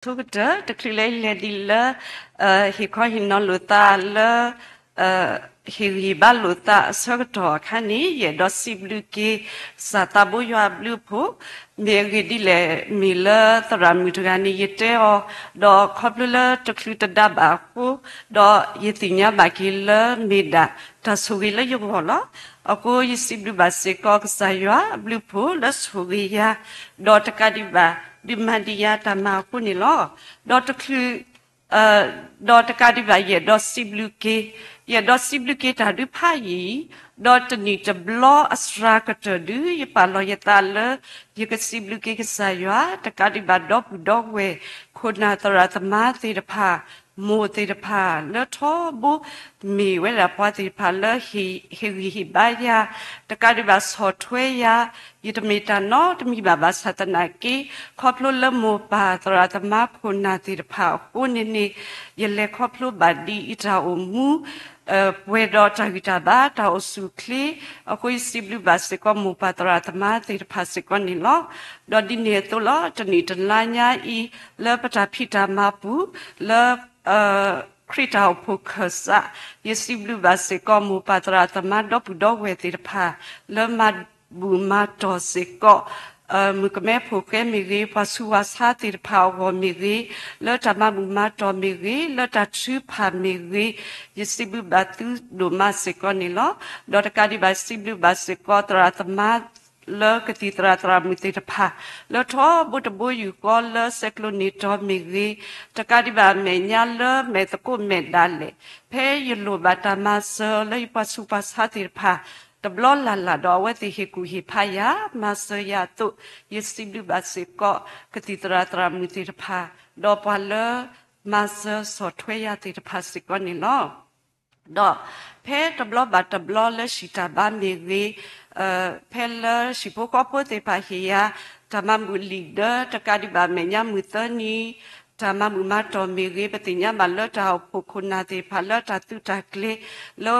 ဆိကတၢၢ် တချုးလၢယလဲၤဒ်လၢ ဟ့ၣ်ခီဟ့ၣ်နီၤလိာ်သးလၢ ဟ့ၣ်ဂံၢ်ဘါလိာ်သးအဆၢကတီၢ်အခါန့ၣ် ယအဲၣ်ဒိးစံးဘျုးက့ၤ ကစၢ်သးဘိယွၤအဘျုးအဖှိၣ်, မ့ၢ်အဂ့ၢ်ဒ်လဲၣ် မ့ၢ်လၢသရၣ်မုၣ်တဂၤန့ၣ် ယတဲအီၤ, ဒီးခီဖျိလၢတချုးတဒါဘၣ်အဃိ, ဒီးယသ့ၣ်ညါဘၣ်က့ၤလၢမ့ၢ်ဒၣ်တၢ်ဆိၣ်ဂ့ၤလၢယဂီၢ်လီၤ. အဃိယစံးဘျုးဘၣ်စ့ၢ်ကီးကစၢ်ယွၤအဘျုးအဖှိၣ်လၢဆိၣ်ဂ့ၤယၤ, ဒီးတကးဒံးဘၣ် ဒုးမၤဒံးယၤတၢ်မၤအဃိန့ၣ်လီၤ. ဒီးတချုး ဒီးတကးဒံးဘၣ် ယအဲၣ်ဒိးစံးဘျုးက့ၤ, ယအဲၣ်ဒိးစံးဘျုးက့ၤတၢ်ဒုးဖးယံာ်, ဒီးတနံၣ်တဘျီအစှၤကတၢၢ်ဒုး ယပာ်လီၤယသးလၢ ယကစံးဘျုးက့ၤကစၢ်ယွၤ တကးဒံးဘၣ်ဒီပုၢ်ဒီဝဲၢ် ခိၣ်နၢ်သရၣ်သမါသ့ၣ်တဖၣ်, မိၢ်သ့ၣ်တဖၣ် လၢထီဘိ မ့ၢ်ဝဲဒၣ်ပှၤသ့ၣ်တဖၣ်လၢ ဟ့ၣ်ဂံၢ်ဟ့ၣ်ဘါယၤ, တကးဒံးဘၣ်ဆီၣ်ထွဲယၤ, ယတမ့ၢ်တၢ်နီတမံၤဘၣ် ဘၣ်ဆၣ်သနာ်က့ ခီဖျိလၢမိၢ်ပၢ်သရၣ်သမါခိၣ်နၢ်သ့ၣ်တဖၣ်အဃိန့ၣ်န့ၣ် ယလဲၤခီဖျိဘၣ်ဒ်အံၤတၢ်အိၣ်မူ ပှဲၤဒီးတၢ်ဂံၢ်တၢ်ဘါ တၢ်အိၣ်ဆူၣ်အိၣ်ချ့, အဃိယစံးဘျုးဘၣ်စ့ၢ်ကီးမိၢ်ပၢ်သရၣ်သမါသ့ၣ်တဖၣ်စ့ၢ်ကီးန့ၣ်လီၤ. ဒီးဒ်န့ၣ်အသိးလီၤ တနံၣ်တလါညါအံၤ လၢပတၢ်ဖံးတၢ်မၤပူၤ လၢ ခရံာ်တၢ်အိၣ်ဖှိၣ်ခၢၣ်စး, ယစံးဘျုးဘၣ်စ့ၢ်ကီးမိၢ်ပၢ်သရၣ်သမါဒီပုၢ်ဒီဝဲၢ်သ့ၣ်တဖၣ် လၢမၤဘူၣ်မၤတီၢ်စ့ၢ်ကီး မုၣ်ကမဲဖိဃဲမ့ၢ်ဂ့ၤ, ပှၤဆူးပှၤဆါသ့ၣ်တဖၣ်အဂီၢ်မ့ၢ်ဂ့ၤ, လၢတၢ်မၤဘူၣ်မၤတီၢ်မ့ၢ်ဂ့ၤ, လၢတၢ်ထုကဖၣ်မ့ၢ်ဂ့ၤ, ယစံးဘျုးဘၣ်သုဒိၣ်မးစ့ၢ်ကီးန့ၣ်လီၤ. ဒီးတကးဒံးဘၣ်စံးဘျုးဘၣ်စ့ၢ်ကီးသရၣ်သမါ လၢကသံၣ်သရၣ်သရၣ်မုၣ်သ့ၣ်တဖၣ် လၢထီဘိတဘိယူၢ်ဃီလၢစဲးကျိးန့ၢ်တီၤမ့ၢ်ဂ့ၤ, တကးဒံးဘၣ်အမဲာ်ညါလၢမဲာ်သကိးမဲာ်ဒၣ်လဲာ်, ဖဲယလိၣ်ဘၣ်တၢ်မၤစၢၤလၢယပှၤဆူးပှၤဆါသ့ၣ်တဖၣ် တဘျီလၢ်လၢ်ဒီးအဝဲသ့ၣ်ဟ့ၣ်ကူၣ်ဟ့ၣ်ဖးယၤ မၤစၢၤယၤအသိး, ယစံးဘျုးဘၣ်စ့ၢ်ကီး ကသံၣ်သရၣ်သရၣ်မုၣ်သ့ၣ်တဖၣ်, ဒီးပှၤလၢ မၤစၢၤဆီၣ်ထွဲယၤသ့ၣ်တဖၣ်စ့ၢ်ကီးန့ၣ်လီၤ. ဒီးဖဲတဘျီဘၣ်တဘျီလၢဟံၣ်တၢ်ဘါမ့ၢ်ဂ့ၤ, ဖဲလၢဟံၣ်ဖိဃီဖိသ့ၣ်တဖၣ်ဟ့ၣ်ယၤ တၢ်မၤဘူၣ်လံာ်ဒၢ တကးဒံးဘၣ်မဲာ်ညါမုၢ်သၢနံၤ တၢ်မၤဘူၣ်မၤတီၢ်မ့ၢ်ဂ့ၤ, ပသ့ၣ်ညါဘၣ်လၢတၢ်အိၣ်ဖှိၣ်ခိၣ်နၢ်သ့ၣ်တဖၣ်လၢတၢ်သုးတၢ်ကျဲၤ လၢ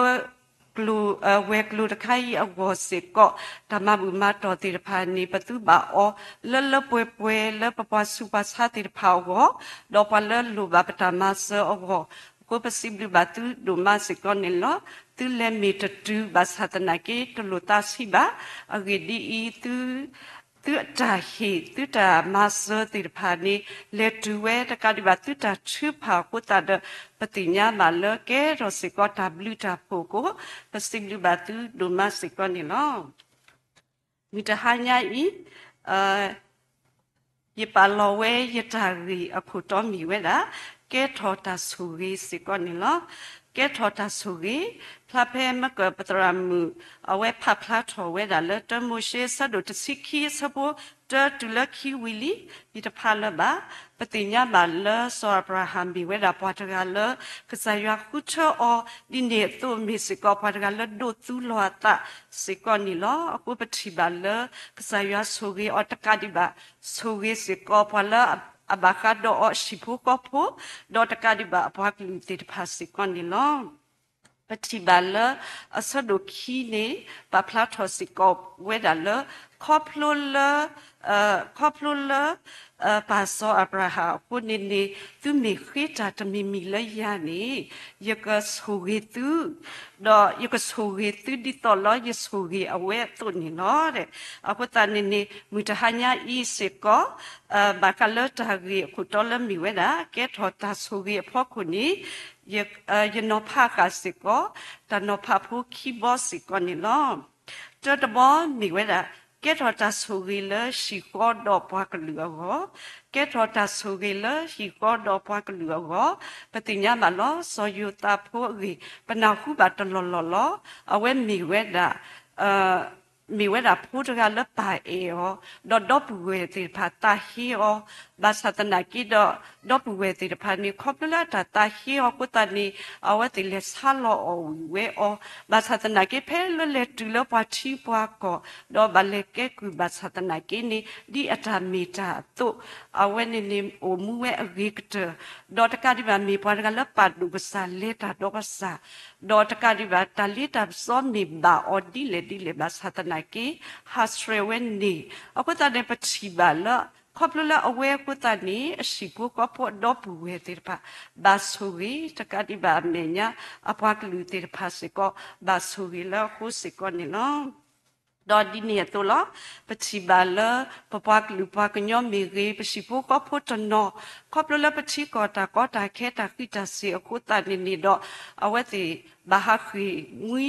ဝဲၤကျိၤတခါအံၤအဂီၢ်စ့ၢ်ကီး, တၢ်မၤဘူၣ်မၤတီၢ်သ့ၣ်တဖၣ်န့ၣ် ပသူဘၣ်အီၤ လၢလၢပှဲၤပှဲၤလၢပပှၤဆူးပှၤဆါသ့ၣ်တဖၣ်အဂီၢ်, ဒီးပှၤလၢလိၣ်ဘၣ်ပတၢ်မၤစၢၤအဂီၢ်, အဃိပစံးဘျုးဘၣ်သုဒိၣ်မးစ့ၢ်ကီးန့ၣ်လီၤ. သုလဲၤမ့ၢ်တတုၤဘၣ်ဆၣ်သနာ်က့ တလိၣ်သးဆံးဘၣ်. အဂ့ၢ်ဒ်အံၤ, သုအတၢ်ဟ့ၣ် သုတၢ်မၤစၢၤသ့ၣ်တဖၣ်န့ၣ် လဲၤတုၤဝဲတကးဒံးဘၣ် သုတၢ်ထုကဖၣ်အဃိသတးဒီး ပသ့ၣ်ညါဘၣ်လၢကဲထီၣ်စ့ၢ်ကီးတၢ်ဘျုးတၢ်ဖှိၣ်အဃိ, ပစံးဘျုးဘၣ်သုဒိၣ်မးစ့ၢ်ကီးန့ၣ်လီၤ. မုၢ်တဟါညါအံၤ, ယပာ်လီၤဝဲယတၢ်ဂ့ၢ်အခိၣ်တီမ့ၢ်ဝဲဒၣ် ကဲထီၣ်တၢ်ဆိၣ်ဂ့ၤစ့ၢ်ကီးန့ၣ်လီၤ. ကဲထီၣ်တၢ်ဆိၣ်ဂ့ၤ, ဖျါဖဲမၢကၢၣ်ပသရၣ်မုၣ် အဝဲဖးဖျါထီၣ်ဝဲဒၣ်လၢ တၢမိၤၡ့ အဆၢဒိၣ်တဆံခံ အဆၢဖိတၢတုၤလၢခံဝံၤလံ, ယတဖးလၢၤဘၣ်. ပသ့ၣ်ညါဘၣ်လၢစီၤအၤဘြၤဟၣ်မ့ၢ်ဝဲဒၣ်ပှၤတဂၤလၢ ကစၢ်ယွၤဃုထၢအီၤ, ဒ်န့ၣ်အသိးမ့ၢ်စ့ၢ်ကီးပှၤတဂၤလၢဒိးသူလီၤအသးစ့ၢ်ကီးန့ၣ်လီၤ. အဃိပထံၣ်ဘၣ်လၢ ကစၢ်ယွၤဆိၣ်ဂ့ၤအီၤတကးဒံးဘၣ်, ဆိၣ်ဂ့ၤစ့ၢ်ကီးပှၤလၢအဘၣ်ဃးဒီးအီၤ ဟံၣ်ဖိဃီဖိ, ဒီးတကးဒံးဘၣ်အပှၤကလုာ်သ့ၣ်တဖၣ်စ့ၢ်ကီးန့ၣ်လီၤ. ပထံၣ်ဘၣ်လၢ အဆၢဒိၣ်ခံန့ၣ် ပာ်ဖျါထီၣ်စ့ၢ်ကီးဝဲဒၣ်လၢ ခီဖျိလၢ ခီဖျိလၢ ပၢ်စီၤအၤဘြၤဟၣ်အဃိန့ၣ်န့ၣ် သုမ့ၢ်ဃ့တၢ်တမံၤမံၤလၢယၤန့ၣ် ယကဆိၣ်ဂ့ၤသု, ဒီးယကဆိၣ်ဂ့ၤသုဒ်သိးလၢယဆိၣ်ဂ့ၤအဝဲအသိးန့ၣ်လီၤ. အဃိသတးန့ၣ်န့ၣ် မုၢ်တဟါညါအံၤစ့ၢ်ကီး ဘၣ်ဃးလၢတၢ်ဂ့ၢ်အခိၣ်တီလၢမ့ၢ်ဝဲဒၣ် ကဲထီၣ်တၢ်ဆိၣ်ဂ့ၤအဖီခိၣ်န့ၣ် ယနီၤဖးဃာ်စ့ၢ်ကီး တၢ်နီၤဖးဖိခံဘီစ့ၢ်ကီးန့ၣ်လီၤ. တၢတဘီမ့ၢ်ဝဲဒၣ် ကဲထီၣ်တၢ်ဆိၣ်ဂ့ၤလၢဟံၣ်ဃီဒီးပှၤကလုာ်အဂီၢ်, ကဲထီၣ်တၢ်ဆိၣ်ဂ့ၤလၢဟံၣ်ဃီဒီးပှၤကလုာ်အဂီၢ်, ပသ့ၣ်ညါဘၣ်လီၤ စီၤယိၤသးဖိအဂ့ၢ် ပနၢ်ဟူဘၣ်တလီၢ်လီၢ်လီၤ. အဝဲမ့ၢ်ဝဲဒၣ် မ့ၢ်ဝဲဒၣ်ဖိတဂၤလၢပၢ်အဲၣ်အီၤ, ဒီးဒီပုၢ်ဝဲၢ်သ့ၣ်တဖၣ်သးဟ့အီၤ, ဘၣ်ဆၣ်သနာ်က့ဒီး ဒီပုၢ်ဝဲၢ်သ့ၣ်တဖၣ်န့ၣ် ခီဖျိလၢအတၢ်သးဟ့အီၤအဃိသတးန့ၣ် အဝဲသ့ၣ်လဲၤဆါလီၤအီၣ်ဝံၣ်ဝဲအီၤ, ဘၣ်ဆၣ်သနာ်က့ဖဲလၢလဲၤတုၤလၢပှၤထံပှၤကီၢ် ဒီးဘၣ်လဲၤကဲကုၢ်ဘၣ်ဆၣ်သနာ်က့န့ၣ် ဒ်အတၢ်မ့ၢ်တၢ်အသိး အဝဲန့ၣ်န့ၣ်အိၣ်မူဝဲအဂ့ၤကတၢၢ်, ဒီးတကးဒံးဘၣ်မ့ၢ်ပှၤတဂၤလၢပာ်ဒိၣ်ကစၢ်လဲၤတၢ်ဒီးကစၢ် ဒီးတကးဒံးဘၣ် တၢ်လ့တၢ်ပစီမ့ၢ်ဘၣ်အီၤဒ်လဲၣ်ဒ်လဲၣ်ဘၣ်ဆၣ်သနာ်က့ ဟးဆှဲးဝဲန့ၣ်, အဃိသတးန့ၣ် ပထံၣ်ဘၣ်လၢ ခီဖျိလၢအဝဲအဃိသတးန့ၣ် အဟံၣ်ဖိဃီဖိအဒီပုၢ်ဝဲၢ်သ့ၣ်တဖၣ် ဘၣ်ဆိၣ်ဂ့ၤ တကးဒံးဘၣ်အမဲာ်ညါ အပှၤကလုာ်သ့ၣ်တဖၣ်စ့ၢ်ကီး ဘၣ်ဆိၣ်ဂ့ၤလၢအဃိစ့ၢ်ကီးန့ၣ်လီၤ. ဒီးဒ်န့ၣ်အသိးလီၤ. ပထံၣ်ဘၣ်လၢ ပပှၤကလုာ်ပှၤကညီမ့ၢ်ဂ့ၤ ပဟံၣ်ဖိဃီဖိတနီၤ ခီဖျိလၢပထံကီၢ်တၢ်ကီတၢ်ခဲတၢ်ဃံးတၢ်စ့ၤအဃိသတးန့ၣ်န့ၣ်ဒီး အဝဲသ့ၣ်ဘၣ်ဟးဃ့ၢ်မှံ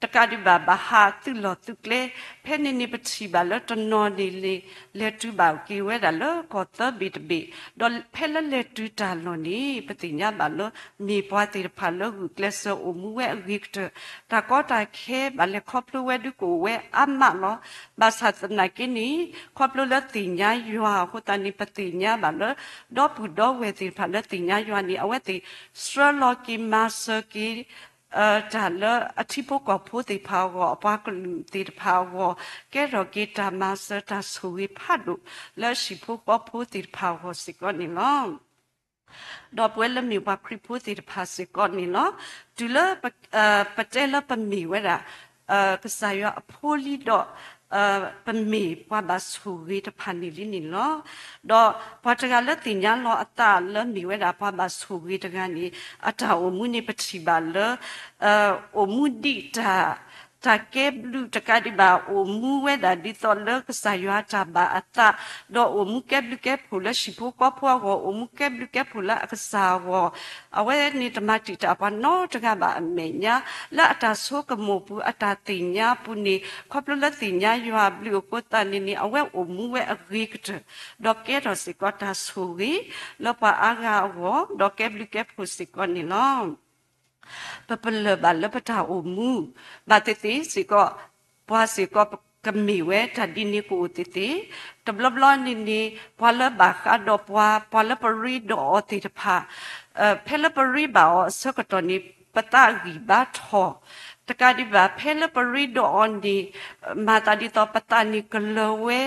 တကးဒံးဘၣ် ဘၣ်ဟးသုးလီၢ်သုးကျဲ ဖဲန့ၣ်န့ၣ် ပထံၣ်ဘၣ်လၢတနီၤန့ၣ်န့ၣ် လဲၤတုၤဘၣ်က့ၤဝဲဒၣ်လၢကီၢ်သၢဘ့ၣ်တဘ့ၣ်, ဒီးဖဲလၢလဲၤတုၤတၢ်လီၢ်န့ၣ် ပသ့ၣ်ညါဘၣ်လၢ မ့ၢ်ပှၤသ့ၣ်တဖၣ်လၢဂုာ်ကျဲးစၢးအိၣ်မူဝဲအဂ့ၤကတၢၢ်, တၢ်ကီတၢ်ခဲဘၣ်လဲၤခီဖျိဝဲဒုးကအိၣ်ဝဲအါမးလီၤ. ဘၣ်ဆၣ်သနာ်က့န့ၣ် ခီဖျိလၢသ့ၣ်ညါယွၤအဃိသတးန့ၣ် ပသ့ၣ်ညါဘၣ်လၢ ဒီပုၢ်ဒီဝဲၢ်သ့ၣ်တဖၣ်လၢသ့ၣ်ညါယွၤန့ၣ် အဝဲသ့ၣ်ဆှၢလီၤက့ၤမၤစၢၤက့ၤ တၢ်လၢအထံဖိကီၢ်ဖိသ့ၣ်တဖၣ်အဂီၢ် အပှၤကလုာ်သ့ၣ်တဖၣ်အဂီၢ် ကဲထီၣ်က့ၤတၢ်မၤစၢၤတၢ်ဆိၣ်ဂ့ၤဖးဒိၣ်လၢဟံၣ်ဖိဃီဖိသ့ၣ်တဖၣ်အဂီၢ်စ့ၢ်ကီးန့ၣ်လီၤ. ဒီးပဝဲလၢမ့ၢ်ပှၤခရံာ်ဖိသ့ၣ်တဖၣ်စ့ၢ်ကီးန့ၣ်လီၤ. တုၤလၢပ ပတဲလၢပမ့ၢ်ဝဲဒၣ် ကစၢ်ယွၤအဖိလံဒီး ပမ့ၢ်ပှၤဘၣ်ဆိၣ်ဂ့ၤတဖၣ်န့ၣ်လံန့ၣ်လီၤ. ဒီးပှၤတဂၤလၢသ့ၣ်ညါလီၤအသးလၢမ့ၢ်ဝဲဒၣ်ပှၤဘၣ်ဆိၣ်ဂ့ၤတဂၤန့ၣ် အတၢ်အိၣ်မူန့ၣ်ပထံၣ်ဘၣ်လၢ အိၣ်မူဒံးတၢ် တၢ်ကဲဘျုးတကးဒံးဘၣ် အိၣ်မူဝဲဒၣ်ဒ်သိးလၢကစၢ်ယွၤတၢ်ဘၣ်အသး, ဒီးအိၣ်မူကဲဘျုးကဲဖှိၣ်လၢဟံၣ်ဖိဃီဖိအဂီၢ်, အိၣ်မူကဲဘျုးကဲဖှိၣ်လၢအကစၢ်အဂီၢ်, အဝဲန့ၣ်တမၤတံာ်တာ်ပှၤနီတဂၤဘၣ်အမဲာ်ညါ, လၢအတၢ်ဆိကမိၣ်ပူၤအတၢ်သ့ၣ်ညါပူၤန့ၣ် ခီဖျိလၢသ့ၣ်ညါယွၤအဘျုးအဃိသတးန့ၣ်န့ၣ် အဝဲအိၣ်မူဝဲအဂ့ၤကတၢၢ်, ဒီးကဲထီၣ်စ့ၢ်ကီးတၢ်ဆိၣ်ဂ့ၤ လၢပှၤအါဂၤအဂီၢ်, ဒီးကဲဘျုးကဲဖှိၣ်စ့ၢ်ကီးန့ၣ်လီၤ. ပပလၢၢ်ဘၣ်လၢပတၢ်အိၣ်မူ, ဘၣ်သ့ၣ်သ့ၣ်စ့ၢ်ကီး ပှၤစ့ၢ်ကီးကမ့ၢ်ဝဲတၢ်ဒ်န့ၣ်ကအိၣ်သ့ၣ်သ့ၣ်, တဘျီဘျီန့ၣ်န့ၣ် ပှၤလၢဘၣ်ဃးဒီးပှၤ, ပှၤလၢပရ့ဒီးအီၤသ့ၣ်တဖၣ်, ဖဲလၢပရ့ဘၣ်အီၤအဆၢကတီၢ်န့ၣ် ပသးဂံၢ်ဘါထီၣ်, တကးဒံးဘၣ် ဖဲလၢပရ့ဒီးအီၤန့ၣ် မၤသးဒ်သိးပသးန့ၣ်ကလၢၤဝဲ,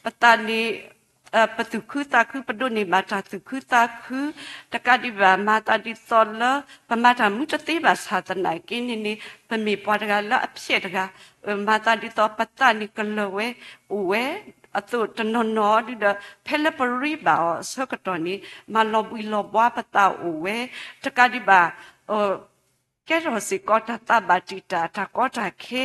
ပသးန့ၣ် ပသူၣ်ခုသးခု ပဒိးန့ၢ်ဘၣ်တၢ်သူၣ်ခုသးခု, တကးဒံးဘၣ် မၤသးဒ်သိးလၢ ပမၤတၢ်မုာ်တသ့ဘၣ်ဆၣ်သနာ်က့န့ၣ်န့ၣ် ပမ့ၢ်ပှၤတဂၤလၢအဖျဲၣ်တဂၤ, မၤသးဒ်သိးပသးန့ၣ်ကလၢၤဝဲအိၣ်ဝဲ, အသိးတနီၤနီၤဒုဒီး ဖဲလၢပရ့ဘၣ်အီၤအဆၢကတီၢ်န့ၣ် မၤလီၤဘှံးလီၤဘှါပသးအိၣ်ဝဲ, တကးဒံးဘၣ် ကဲထီၣ်စ့ၢ်ကီးတၢ်သးဘၣ်တံာ်တာ်တၢ်ကီတၢ်ခဲ,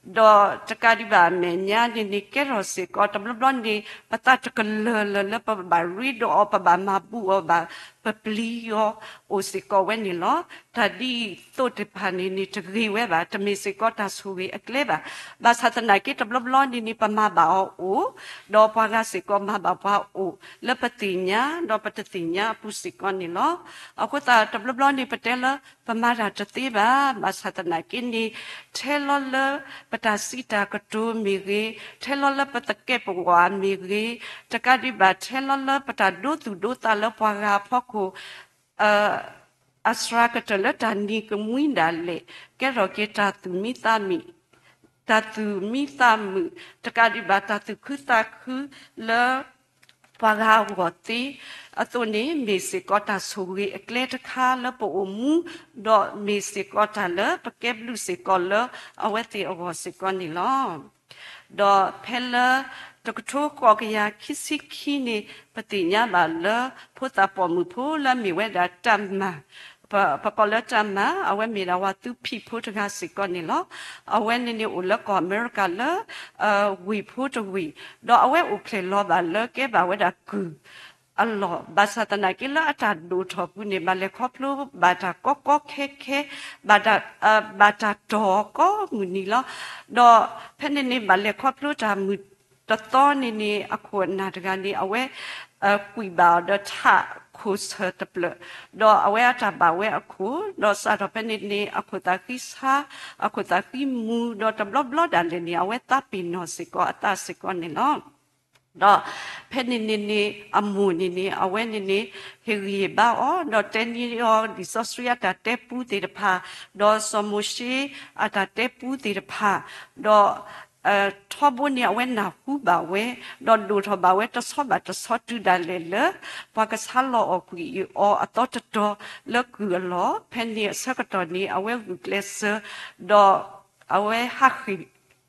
ဒီးတကးဒံးဘၣ်အမဲာ်ညါန့ၣ်န့ၣ် ကဲထီၣ်စ့ၢ်ကီး တဘျီဘျီန့ၣ် ပသးတကလၢၤလၢၤလၢပဘၣ်ရ့ဒီးအီၤ ပဘၣ်မၤဘူၣ်အီၤဘၣ် ပပျံၤအီၤ အိၣ်စ့ၢ်ကီးဝဲန့ၣ်လီၤ. တၢ်ဒ်သိးတဖၣ်န့ၣ်န့ၣ် တဂ့ၤဝဲဘၣ်, တမ့ၢ်စ့ၢ်ကီးတၢ်ဆိၣ်ဂ့ၤအကျဲဘၣ်. ဘၣ်ဆၣ်သနာ်က့ တဘျီဘျီန့ၣ်န့ၣ် ပမၤဘၣ်အီၤအိၣ်, ဒီးပှၤဂၤစ့ၢ်ကီးမၤဘၣ်ပှၤအိၣ် လၢပသ့ၣ်ညါ ဒီးပတသ့ၣ်ညါအပူၤစ့ၢ်ကီးန့ၣ်လီၤ. အဃိသတး တဘျီဘျီန့ၣ် ပတဲလၢ ပမၤတၢ်တသ့ဘၣ်, ဘၣ်ဆၣ်သနာ်က့န့ၣ် ထဲလီၤလၢပတၢ်စံးတၢ်ကတိၤမ့ၢ်ဂ့ၤ, ထဲလီၤလၢပသကဲးပဝးမ့ၢ်ဂ့ၤ, တကးဒံးဘၣ် ထဲလီၤလၢပတၢ်ဒိသူၣ်ဒိသးလၢပှၤဂၤအဖီခိၣ် အစှၤကတၢၢ်လၢတၢ်နံၤကမှံဒၣ်လဲာ် ကဲထီၣ်က့ၤတၢ်သူၣ်မံသးမံ, တၢ်သူၣ်မံသးမုာ်, တကးဒံးဘၣ် တၢ်သူၣ်ခုသးခုလၢ ပှၤဂၤအဂီၢ်သ့အသိးန့ၣ် မ့ၢ်စ့ၢ်ကီးတၢ်ဆိၣ်ဂ့ၤအကျဲတခါလၢပအိၣ်မူ, ဒီးမ့ၢ်စ့ၢ်ကီးတၢ်လၢပကဲဘျုးစ့ၢ်ကီးလၢအဝဲသ့ၣ်အဂီၢ်စ့ၢ်ကီးန့ၣ်လီၤ. ဒီးဖဲလၢ တကထိဃိးကယၤခံဆံခံန့ၣ် ပသ့ၣ်ညါဘၣ်လၢ ဖိသၣ်ပိာ်မုၣ်ဖိလၢအမ့ၢ်ဝဲဒၣ်တၢ်မၤ ပ ပကိးလၢတၢ်မၤ အဝဲမ့ၢ်ဒၣ်ဝၤသူဖံးဖိတဂၤစ့ၢ်ကီးန့ၣ်လီၤ. အဝဲန့ၣ်န့ၣ်အိၣ်လၢကီၢ်အမဲရကၤလၢ ဝ့ၢ်ဖိတဝ့ၢ်, ဒီးအဝဲအိၣ်ဖျဲၣ်လီၤဘၣ်လၢကဲဘၣ်ဝဲဒၣ်ကုၢ်အလီၢ်, ဘၣ်ဆၣ်သနာ်က့လၢအတၢ်ဒိၣ်ထီၣ်ပူၤန့ၣ် ဘၣ်လဲၤခီဖျိဘၣ်တၢ်ကီကီခဲခဲ, ဘၣ်တၢ် ဘၣ်တၢ်တီၢ်ကီမုၢ်နံၤလီၤ. ဒီးဖဲန့ၣ်န့ၣ် ဘၣ်လဲၤခီဖျိတၢ်မုၢ်တသီန့ၣ်န့ၣ် အခိၣ်အနၢ်တဂၤန့ၣ် အဝဲ ကွံာ်ဘၣ်အီၤဒီးထးခိၣ်ဆၢၣ်တဖျၢၣ်, ဒီးအဝဲအတၢ်ဘၣ်ဝဲအခိၣ်, ဒီးစးထီၣ်ဖဲန့ၣ်န့ၣ် အခိၣ်သးဃံဆါ, အခိၣ်သးဃံမူၤ, ဒီးတဘျီဘျီဒၣ်လဲာ်န့ၣ် အဝဲသးပ့ၤနီၣ်စ့ၢ်ကီးအသးစ့ၢ်ကီးန့ၣ်လီၤ. ဒီးဖဲန့ၣ်န့ၣ်န့ၣ် အမိၢ်န့ၣ်န့ၣ် အဝဲန့ၣ်န့ၣ် ဟ့ၣ်ဂံၢ်ဟ့ၣ်ဘါအီၤ, ဒီးတဲန့ၢ်အီၤ လံာ်စီဆှံအတၢ်တဲပူသ့ၣ်တဖၣ်, ဒီးစီၤမိၤၡ့အတၢ်တဲပူသ့ၣ်တဖၣ်, ဒီး ထီဘိန့ၣ် အဝဲနၢ်ဟူဘၣ်ဝဲ, ဒီးဒိၣ်ထီၣ်ဘၣ်ဝဲတဆီဘၣ်တဆီတုၤဒၣ်လဲာ်လၢ ပှၤကဆါလီၤအီၣ်ကွံာ်အီၤအသီတတီၤလၢကုၢ်အလီၢ်, ဖဲန့ၣ်အဆၢကတီၢ်န့ၣ် အဝဲဂုာ်ကျဲးစၢး, ဒီးအဝဲဟးဃ့ၢ်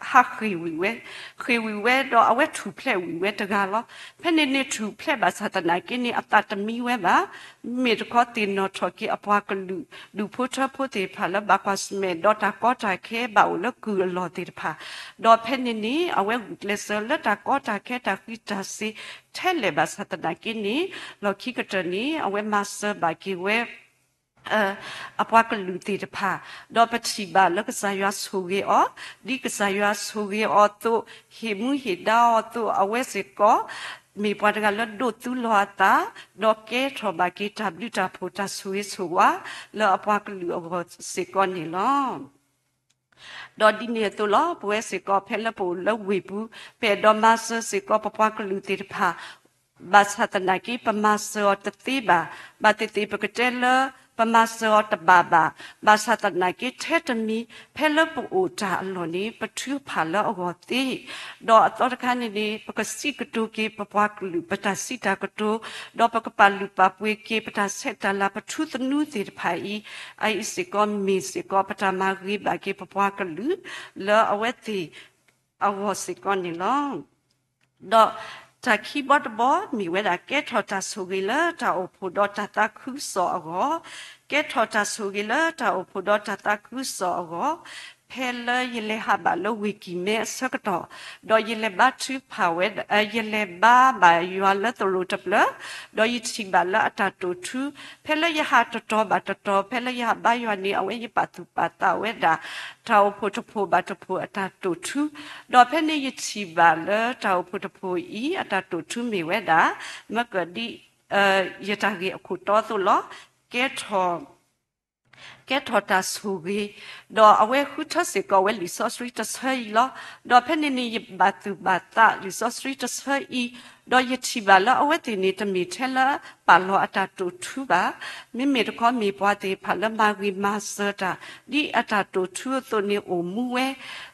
ဟးဃ့ၢ်ဝံၤဝဲ, ဃ့ၢ်ဝံၤဝဲဒီးအဝဲထူၣ်ဖျဲးဝံၤဝဲတဂၤလီၤ. ဖဲန့ၣ်န့ၣ်ထူၣ်ဖျဲးဘၣ်ဆၣ်သနာ်က့န့ၣ် အသးတမံဝဲဘၣ်. မ့မ့ၢ်တခီသ့ၣ်နီၣ်ထီၣ်က့ၤအပှၤကလုာ် ဒူၣ်ဖိထၢဖိသ့ၣ်တဖၣ်လၢဘၣ်ကွၢ်ဆၢၣ်မဲာ်ဒီးတၢ်ကီတၢ်ခဲဘၣ်အိၣ်လၢကုၢ်အလီၢ်သ့ၣ်တဖၣ်, ဒီးဖဲန့ၣ်န့ၣ် အဝဲဂုာ်ကျဲးစၢးလၢတၢ်ကီတၢ်ခဲတၢ်ဃံးတၢ်စ့ထဲလဲၣ်ဘၣ်ဆၣ်သနာ်က့န့ၣ် လီၢ်ခံကတၢၢ်န့ၣ် အဝဲမၤစၢၤဘၣ်က့ၤဝဲ အပှၤကလုာ်သ့ၣ်တဖၣ်, ဒီးပထံၣ်ဘၣ်လၢကစၢ်ယွၤဆိၣ်ဂ့ၤအီၤ, ဒ်ကစၢ်ယွၤဆိၣ်ဂ့ၤအီၤအသိး, ဟ့ၣ်မူဟ့ၣ်ဒါအီၤအသိး, အဝဲစ့ၢ်ကီး မ့ၢ်ပှၤတဂၤလၢဒိးသူလီၤအသး, ဒီးကဲထီၣ်ဘၣ်က့ၤတၢ်ဘျုးတၢ်ဖှိၣ်တၢ်ဆိၣ်ဂ့ၤဆိၣ်ဝါ လၢအပှၤကလုာ်အဂီၢ်စ့ၢ်ကီးန့ၣ်လီၤ. ဒီးဒ်န့ၣ်အသိးလီၤ, ပဝဲစ့ၢ်ကီးဖဲလၢပအိၣ်လၢဝ့ၢ်ပူၤ, ပအဲၣ်ဒိးမၤစၢၤစ့ၢ်ကီးပပှၤကလုာ်သ့ၣ်တဖၣ်, ဘၣ်ဆၣ်သနာ်က့ ပမၤစၢၤအီၤတသ့ဘၣ်. ဘၣ်သ့ၣ်သ့ၣ်ပကတဲလၢ ပမၤစၢၤအီၤတဘၣ်ဘၣ်. ဘၣ်ဆၣ်သနာ်က့ ထဲတမံၤ ဖဲလၢပအိၣ်တၢ်အလီၢ်န့ၣ် ပထုကဖၣ်လၢအဂီၢ်သ့, ဒီးအသီတခါန့ၣ်န့ၣ် ပကစံးကတိၤက့ၤပပှၤကလုာ် ပတၢ်စံးတၢ်ကတိၤ, ဒီးပကပာ်လုၢ်ပာ်ပှ့ၤက့ၤ ပတၢ်ဆဲးတၢ်လၤ ပထူသနူသ့ၣ်တဖၣ်အံၤ, အအံၤစ့ၢ်ကီးမ့ၢ်စ့ၢ်ကီး ပတၢ်မၤဂ့ၤဘၣ်က့ၤပပှၤကလုာ် လၢအဝဲသ့ၣ်အဂီၢ်စ့ၢ်ကီးန့ၣ်လီၤ. ဒီးတၢ်ခံဘီတဘီ မ့ၢ်ဝဲဒၣ် ကဲထီၣ်တၢ်ဆိၣ်ဂ့ၤလၢတၢ်အိၣ်ဖှိၣ်ဒီးတၢ်သးခုကစီၣ်အဂီၢ်, ကဲထီၣ်တၢ်ဆိၣ်ဂ့ၤလၢတၢ်အိၣ်ဖှိၣ်ဒီးတၢ်သးခုကစီၣ်အဂီၢ်, ဖဲလၢယလဲၤဟးဘၣ်လၢဝ့ၢ်ကံၢ်မဲအဆၢကတီၢ်, ဒီးယလဲၤဘါထုကဖၣ်ဝဲ, ယလဲၤဘါဘၣ်ယွၤလၢသရိာ်တဖျၢၣ်, ဒီးယထံၣ်ဘၣ်လၢအတၢ်တိာ်ထူ, ဖဲလၢယဟးတတီၤဘၣ်တတီၤ, ဖဲလၢယဟးဘါယွၤန့ၣ် အဝဲယပာ်သူၣ်ပာ်သးဝဲဒၣ် တၢ်အိၣ်ဖှိၣ်တဖှိၣ်ဘၣ်တဖှိၣ်အတၢ်တိာ်ထူ, ဒီးဖဲန့ၣ်ယထံၣ်ဘၣ်လၢတၢ်အိၣ်ဖှိၣ်တဖှိၣ်အံၤ အတၢ်တိာ်ထူမ့ၢ်ဝဲဒၣ် မ့ၢ်ကဒ် ယတၢ်ဂ့ၢ်အခိၣ်တီအသိးလီၤ. ကဲထီၣ် ကဲထီၣ်တၢ်ဆိၣ်ဂ့ၤ, ဒီးအဝဲဃုထၢစ့ၢ်ကီးဝဲလံာ်စီဆှံတဆၢအံၤလီၤ. ဒီးဖဲန့ၣ်န့ၣ် ယဘၣ်သူၣ်ဘၣ်သးလံာ်စီဆှံတဆၢအံၤ, ဒီးယထံၣ်ဘၣ်လၢအဝဲသ့ၣ်န့ၣ် တမ့ၢ်ထဲလၢပာ်လီၤအတၢ်တိာ်ထူဘၣ်. မ့မ့ၢ်တခီမ့ၢ်ပှၤသ့ၣ်တဖၣ်လၢမၤဂ့ၤမၤစၢၤတၢ် ဒ်အတၢ်တိာ်ထူအသိးန့ၣ်အိၣ်မူဝဲ,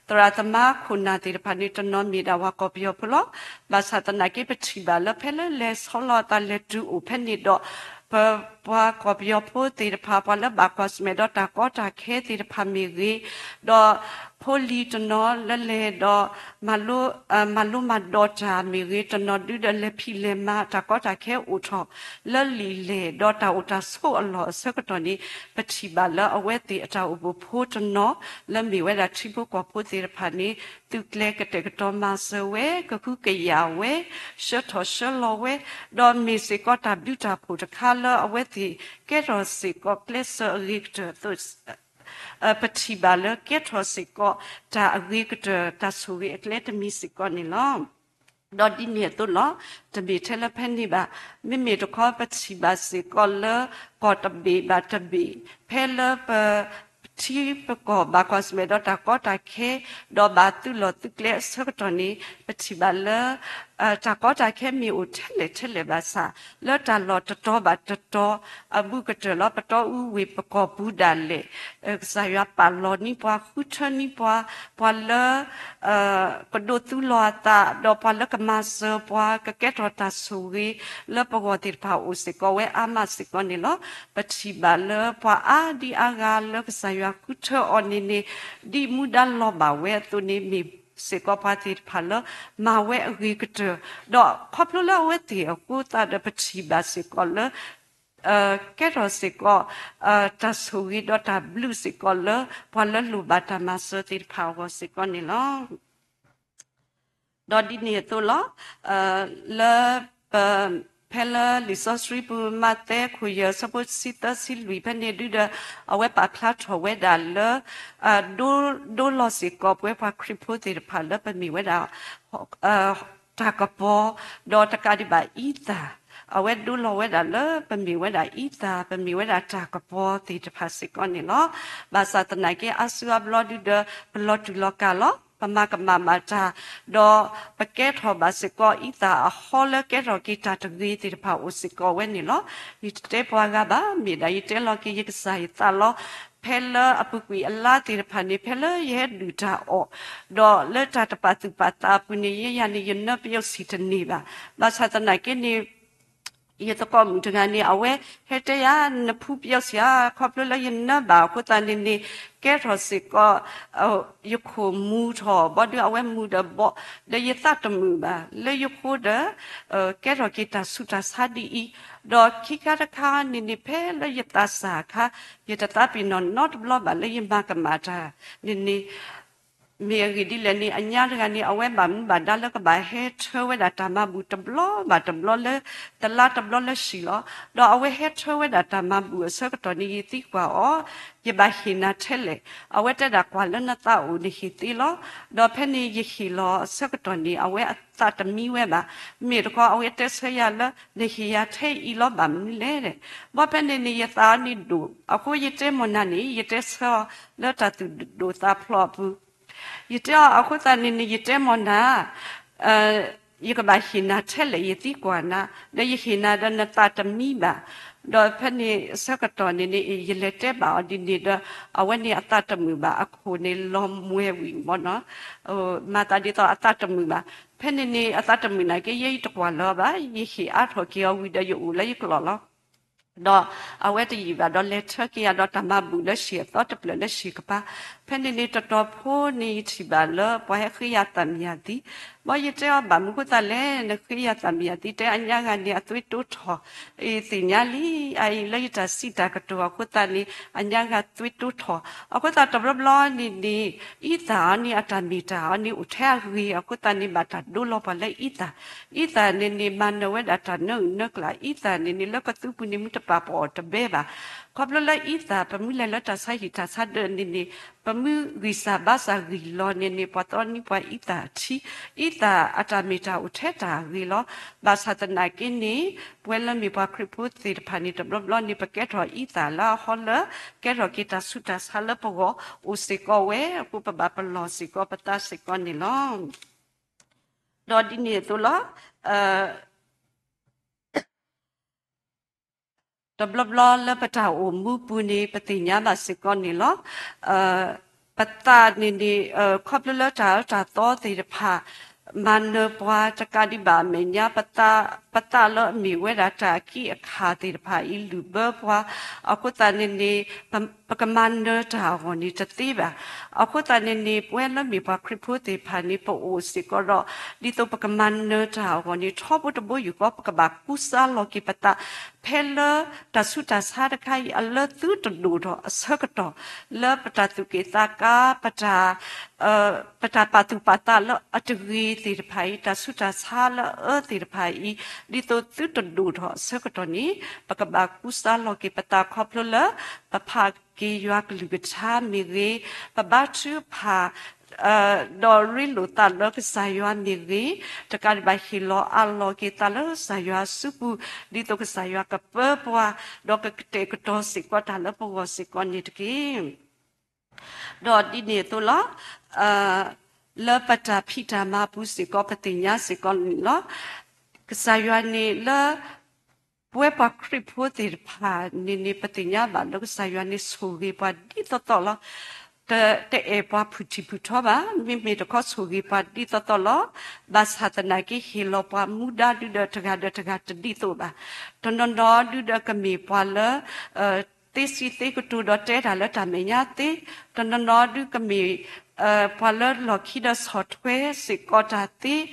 သရၣ်သမါခိၣ်နၢ်သ့ၣ်တဖၣ်န့ၣ် တနီၤမ့ၢ်ဒၣ်ပှၤကီၢ်ပယီၤဖိလီၤ. ဘၣ်ဆၣ်သနာ်က့ပထံၣ်ဘၣ်လၢဖဲလၢလဲၤဆီလီၤအသးလဲၤတုၤအိၣ်ဖဲန့ၣ်ဒီး ပပှၤကီၢ်ပယီၤဖိသ့ၣ်တဖၣ် ပှၤလၢဘၣ်ကွၢ်ဆၢၣ်မဲာ်ဒီးတၢ်ကီတၢ်ခဲသ့ၣ်တဖၣ်မ့ၢ်ဂ့ၤ, ဒီးဖိလံၤတနီၤလၢလဲၤဒီး မၤလိမၤဒိးတၢ်မ့ၢ်ဂ့ၤ, တနီၤဒုဒီးလဲၤဖံးလဲၤမၤတၢ်ကီတၢ်ခဲအိၣ်ထီၣ် လၢလံာ်လဲၢ်ဒီးတၢ်အိၣ်တၢ်ဆိးအလီၢ်အဆၢကတီၢ်န့ၣ် ပထံၣ်ဘၣ်လၢအဝဲသ့ၣ်အတၢ်အိၣ်ဖှိၣ်ဖိတနီၤ လၢမ့ၢ်ဝဲဒၣ်ထံဖိကီၢ်ဖိသ့ၣ်တဖၣ်န့ၣ် သုးကျဲၤကတဲာ်ကတီၤမၤစၢၤဝဲ, ကဟုကယာ်ဝဲ, ဆှၢထီၣ်ဆှၢလီၤဝဲ, ဒီးမ့ၢ်စ့ၢ်ကီးတၢ်ဘျုးတၢ်ဖှိၣ်တခါလၢအဝဲသ့ၣ်ကဲထီၣ်စ့ၢ်ကီးကျဲးစၢးအဂ့ၤကတၢၢ်အသိး ပထံၣ်ဘၣ်လၢကဲထီၣ်စ့ၢ်ကီးတၢ်အဂ့ၤကတၢၢ်တၢ်ဆိၣ်ဂ့ၤအကျဲတမံၤစ့ၢ်ကီးန့ၣ်လီၤ. ဒီးဒ်န့ၣ်အသိးလီၤ. တမ့ၢ်ထဲလၢဖဲန့ၣ်ဘၣ်. မ့မ့ၢ်တခီပထံၣ်ဘၣ်စ့ၢ်ကီးလၢ ကီၢ်တဘ့ၣ်ဘၣ်တဘ့ၣ် ဖဲလၢပ ထံပကီၢ်ဘၣ်ကွၢ်ဆၢၣ်မဲာ်ဒီးတၢ်ကီတၢ်ခဲ ဒီးဘၣ်သုးလီၢ်သုးကျဲအဆၢကတီၢ်န့ၣ် ပထံၣ်ဘၣ်လၢ တၢ်ကီတၢ်ခဲမ့ၢ်အိၣ်ထဲလဲၣ်ထဲလဲၣ်ဘၣ်ဆၣ် လၢတၢ်လီၢ်တတီၤဘၣ်တတီၤ အဘူးကတၢၢ်လီၤ ပတီၢ်အူဝ့ၢ်ပကီၢ်ပူၤဒၣ်လဲာ် ကစၢ်ယွၤပာ်လီၤန့ၢ်ပှၤ ဃုထၢန့ၢ်ပှၤ ပှၤလၢ ကဒိးသူလီၤအသး ဒီးပှၤလၢကမၤစၢၤပှၤ ကကဲထီၣ်တၢ်ဆိၣ်ဂ့ၤ လၢပဂီၢ်သ့ၣ်တဖၣ်အိၣ်စ့ၢ်ကီးဝဲအါမးစ့ၢ်ကီးန့ၣ်လီၤ. ပထံၣ်ဘၣ်လၢပှၤအါဒံအါဂၤလၢကစၢ်ယွၤဃုထၢအီၤန့ၣ်န့ၣ် ဒ်မူဒါလီၤဘၣ်ဝဲအသိးန့ၣ် မ့ၢ်စ့ၢ်ကီးပှၤသ့ၣ်တဖၣ်လၢ မၤဝဲအဂ့ၤကတၢၢ် ဒီးခီဖျိလၢအဝဲသ့ၣ်အဃိသတးဒီး ပထံၣ်ဘၣ်စ့ၢ်ကီးလၢ ကဲထီၣ်စ့ၢ်ကီး တၢ်ဆိၣ်ဂ့ၤဒီးတၢ်ဘျုးစ့ၢ်ကီးလၢ ပှၤလၢလိၣ်ဘၣ်တၢ်မၤစၢၤသ့ၣ်တဖၣ်အဂီၢ်စ့ၢ်ကီးန့ၣ်လီၤ. ဒီးဒ်န့ၣ်အသိးလီၤ. လၢပ ဖဲလၢလံာ်စီဆှံပူၤ မးသဲခိၣ်ယဲၢ် ဆၢဖိတဆံသၢဆံလွံၢ်ဖဲန့ၣ်ဒုဒီး အဝဲပာ်ဖျါထီၣ်ဝဲဒၣ်လၢ ဒိ ဒိလီၤစ့ၢ်ကီးပဝဲပှၤခရံာ်ဖိသ့ၣ်တဖၣ်လၢပမ့ၢ်ဝဲဒၣ် တၢ်ကပီၤ ဒီးတကးဒံးဘၣ်အံသၣ် အဝဲဒိလီၤဝဲဒၣ်လၢပမ့ၢ်ဝဲဒၣ်အံသၣ် ပမ့ၢ်ဝဲဒၣ်တၢ်ကပီၤသ့ၣ်တဖၣ်စ့ၢ်ကီးန့ၣ်လီၤ. ဘၣ်ဆၣ်သနာ်က့ အါစုအါဘျီဒုဒီး ပလီၤတူာ်လီၤကာ်လီၤ. ပမၤကမၣ်ဘၣ်တၢ် ဒီးပကဲထီၣ်ဘၣ်စ့ၢ်ကီး အံသၣ်အဟီလၢကဲထီၣ်က့ၤတၢ်တဂ့ၤသ့ၣ်တဖၣ်အိၣ်စ့ၢ်ကီးဝဲန့ၣ်လီၤ. ယတတဲပှၤဂၤဘၣ် မ့ၢ်ဒၣ်ယတဲလီၤက့ၤယကစၢ်ယသးလီၤ. ဖဲလၢအပူၤကွံာ်အလါသ့ၣ်တဖၣ်န့ၣ် ဖဲလၢယဟဲဒုၣ်တၢ်အီၣ် ဒီးလၢတၢ်တပာ်သူၣ်ပာ်သးအပူၤန့ၣ် ယဲယၤန့ၣ် ယနၢပယီၤဆံၣ်တန့ၢ်ဘၣ်. ဘၣ်ဆၣ်သနာ်က့န့ၣ် ယသကိးမုၣ်တဂၤန့ၣ် အဝဲဟဲတဲယၤ နဖူပျီစံးဧါ, ခီဖျိလၢယနၢဘၣ်အဃိသတးန့ၣ်န့ၣ် ကဲထီၣ်စ့ၢ်ကီး ယခိၣ်မူထီၣ် ဘီဒုးအဝဲမူဒီးဘီ, ဒီးယသးတမုာ်ဘၣ် လၢယဃိဒီး ကဲထီၣ်က့ၤတၢ်ဆူးတၢ်ဆါဒ်အံၤ, ဒီးခံခါတခါန့ၣ်န့ၣ် ဖဲလၢယသးစၢ်အခါ ယတသးပ့ၤနီၣ်နီတဘျီဘၣ်လၢယမၤကမၣ်တၢ်န့ၣ်န့ၣ် မ့ၢ်အဂ့ၢ်ဒ်လဲၣ်န့ၣ် အညါတဂၤန့ၣ် အဝဲဘၣ်မူဘၣ်ဒါလၢကဘၣ်ဟဲထၢဝဲဒၣ်တၢ်မၤဘူၣ်တဘျီဘၣ်တဘျီလၢ တလါတဘျီလၢဟံၣ်လီၤ. ဒီးအဝဲဟဲထၢဝဲဒၣ်တၢ်မၤဘူၣ်အဆၢကတီၢ်န့ၣ် ယသံကွၢ်အီၤ, ယဘၣ်ဟ့ၣ်နၤထဲလဲၣ်. အဝဲတဲဒၣ်ကွၢ်လၢနသးအိၣ်န့ၣ်ဟ့ၣ်သ့လီၤ. ဒီးဖဲန့ၣ်ယဟ့ၣ်လီၤအဆၢကတီၢ်န့ၣ် အဝဲအသးတမံဝဲဘၣ်. မ့ၢ်တခီအဝဲတဲဆၢယၤလၢ နဟ့ၣ်ယၤထဲအံၤလီၤ ဘၣ်မနုၤလဲၣ်. ဘီဖဲန့ၣ်န့ၣ် ယသးအီၤန့ၣ်ဒိၣ်, အဃိယတဲမ့ၢ်နၤန့ၣ် ယတဲဆၢအီၤလၢတၢ်သူၣ်ဒိၣ်သးဖျိးအပူၤ ယတဲအီၤအဃိသတးန့ၣ်န့ၣ် ယတဲမ့ၢ်နၤ, ယကဘၣ်ဟ့ၣ်နၤထဲလဲၣ် ယသံကွၢ်နၤ, ဒီးယဟ့ၣ်နၤဒီးနသးတမံဘၣ်. ဒီးဖဲန့ၣ်အဆၢကတီၢ်န့ၣ်န့ၣ် ယလဲၤတဲဘၣ်အီၤဒ်န့ၣ်ဒီး အဝဲန့ၣ်အသးတမုာ်ဘၣ် အခိၣ်န့ၣ်လီၤမှဲဝံၤမ့ၢ်နီၤ, မၤသးဒ်သိးအသးတမုာ်ဘၣ်. ဖဲန့ၣ်န့ၣ် အသးတမုာ်နာ်က့ ယဲယတကွၢ်လၢၤဘၣ်, ယဟ့ၣ်အါထီၣ်က့ၤအီၤဝံၤဒီးယအိၣ်လၢယကျိာ်လီၤ. ဒီးအဝဲတယံာ်ဘၣ်ဒီးလဲၤထၢက့ၤယၤဒီးတၢ်မၤဘူၣ်လၢဟံၣ်အသီတဖျၢၣ်လၢဟံၣ်ကပၤ, ဖဲန့ၣ်န့ၣ် တတီၤဖိန့ၣ် ယထံၣ်ဘၣ်လၢပှၤဟဲဃ့ယၤသၣ်မံယၤသံ, ဘီယတဲအီၤဘၣ်မနုၤဃိသတးလဲၣ် နဃ့ယၤသၣ်မံယၤသံ တဲအညါဂၤန့ၣ်အသွံတိထီၣ်, အသ့ၣ်ညါလံ, အအံၤလၢယတၢ်စံးတၢ်ကတိၤအဃိသတးန့ၣ် အညါဂၤသွံတိထီၣ်, အဃိသတးတဘျီဘျီန့ၣ်န့ၣ် အံသၣ်အီၤန့ၣ် အတၢ်မ့ၢ်တၢ်အီၤန့ၣ် အိၣ်ထဲအဂ့ၤအဃိသတးန့ၣ် ဘၣ်တၢ်ဒိလီၤပှၤလၢအံသၣ်, အံသၣ်န့ၣ်န့ၣ် မၤနၢၤဝဲဒၣ်တၢ်နၢအုၣ်နၢကျၢ်, အံသၣ်န့ၣ်န့ၣ် လၢကသူပူၤန့ၣ် မ့ၢ်တပာ်ပအီၣ်တဘဲဘၣ်. ခီဖျိလၢအံသၣ် ပမ့ၢ်လဲၤလၢတၢ်ဆါဟံၣ်တၢ်ဆါဒၢးန့ၣ်န့ၣ် ပမ့ၢ်ဂံၢ်စၢ်ဘါစၢ်ဂံၢ်လီၤန့ၣ်န့ၣ် ပှၤသီနံၤပှၤအံသၣ်ထံ, အံသၣ်အတၢ်မ့ၢ်တၢ်အိၣ်ထဲတၢ်အဂ့ၤလီၤ. ဘၣ်ဆၣ်သနာ်က့န့ၣ် ပဝဲလၢမ့ၢ်ပှၤခရံာ်ဖိသ့ၣ်တဖၣ်န့ၣ် တဘျီဘျီန့ၣ် ပကဲထီၣ်အံသၣ်လၢအဟီလၢ ကဲထီၣ်က့ၤတၢ်ဆူးတၢ်ဆါလၢပဂီၢ် အိၣ်စ့ၢ်ကီးဝဲ, အဃိပဘၣ်ပလီၢ်စ့ၢ်ကီးပသးစ့ၢ်ကီးန့ၣ်လီၤ. ဒီးဒ်န့ၣ်အသိးလီၤ. တဘျီဘျီလၢပတၢ်အိၣ်မူပူၤန့ၣ် ပသ့ၣ်ညါဘၣ်စ့ၢ်ကီးန့ၣ်လီၤ. ပသးန့ၣ်န့ၣ် ခီဖျိလၢတၢ်အၢတၢ်သီသ့ၣ်တဖၣ် မၤနၢၤပှၤတကးဒံးဘၣ်အမဲာ်ညါ ပသး, ပသးလၢအမ့ၢ်ဝဲဒၣ်တၢ်အကံၢ်အခၣ်သ့ၣ်တဖၣ်အံၤ လုၢ်ဘၢပှၤ, အဃိသတးန့ၣ်န့ၣ် ပကမၤနၢၤတၢ်အဂီၢ်န့ၣ်တသ့ဘၣ်. အဃိသတးန့ၣ်န့ၣ် ပဝဲလၢမ့ၢ်ပှၤခရံာ်ဖိသ့ၣ်တဖၣ်န့ၣ် ပအိၣ်စ့ၢ်ကီးဒီး ဒ်သိးပကမၤနၢၤတၢ်အဂီၢ်န့ၣ် ထီဘိတဘိယူၢ်ဃီ ပကဘၣ်ကူစါလီၤက့ၤပသး ဖဲလၢတၢ်ဆူးတၢ်ဆါတခါအံၤ အလၢသုတဒိၣ်ထီၣ်အဆၢကတီၢ် လၢပတၢ်သူၣ်က့ၣ်သးကါ ပတၢ် ပတၢ်ပာ်သူၣ်ပာ်သးလၢအတဂ့ၤသ့ၣ်တဖၣ်အံၤ တၢ်ဆူးတၢ်ဆါလၢအအၢသ့ၣ်တဖၣ်အံၤ ဒ်သိးသုတဒိၣ်ထီၣ်အဆၢကတီၢ်န့ၣ် ပကဘၣ်ကူစါလီၤက့ၤပသးခီဖျိလၢ ပဖးက့ၤယွၤကလုၢ်ကထါမ့ၢ်ဂ့ၤ, ပဘါထုကဖၣ် ဒီးရ့လိာ်သးလၢကစၢ်ယွၤမ့ၢ်ဂ့ၤ, တကးဒံးဘၣ်ဟ့ၣ်လီၤအးလီၤက့ၤသးလၢကစၢ်ယွၤအစုပူၤ ဒ်သိးကစၢ်ယွၤကပၢပှၤ ဒီးကတဲာ်ကတီၤစ့ၢ်ကီးတၢ်လၢပဂီၢ်စ့ၢ်ကီးန့ၣ်တက့ၢ်. ဒီးဒ်န့ၣ်အသိးလီၤ. လၢပတၢ်ဖံးတၢ်မၤပူၤစ့ၢ်ကီး ပသ့ၣ်ညါစ့ၢ်ကီးန့ၣ်လီၤ. ကစၢ်ယွၤန့ၣ်လၢ ပဝဲပှၤခရံာ်ဖိသ့ၣ်တဖၣ်န့ၣ်န့ၣ် ပသ့ၣ်ညါဘၣ်လၢကစၢ်ယွၤန့ၣ်ဆိၣ်ဂ့ၤပှၤဒ်သိးသိးလီၤ. တအဲၣ်ပှၤဖုၣ်ထံၣ်ဖုၣ်ထီဘၣ်, မ့မ့ၢ်တခီဆိၣ်ဂ့ၤပှၤဒ်သိးသိးလီၤ. ဘၣ်ဆၣ်သနာ်က့ဟ့ၣ်လီၤပှၤမူဒါဒုဒီးတဂၤဒီးတဂၤတဒ်သိးဘၣ်. တနီၤနီၤဒုဒီးကမ့ၢ်ပှၤလၢ သ့စံးသ့ကတိၤဒီးတဲတၢ်လၢတၢ်မဲာ်ညါသ့, တနီၤနီၤဒုကမ့ၢ် ပှၤလၢလီၢ်ခံဒီးဆီၣ်ထွဲစ့ၢ်ကီးတၢ်သ့, ဒီး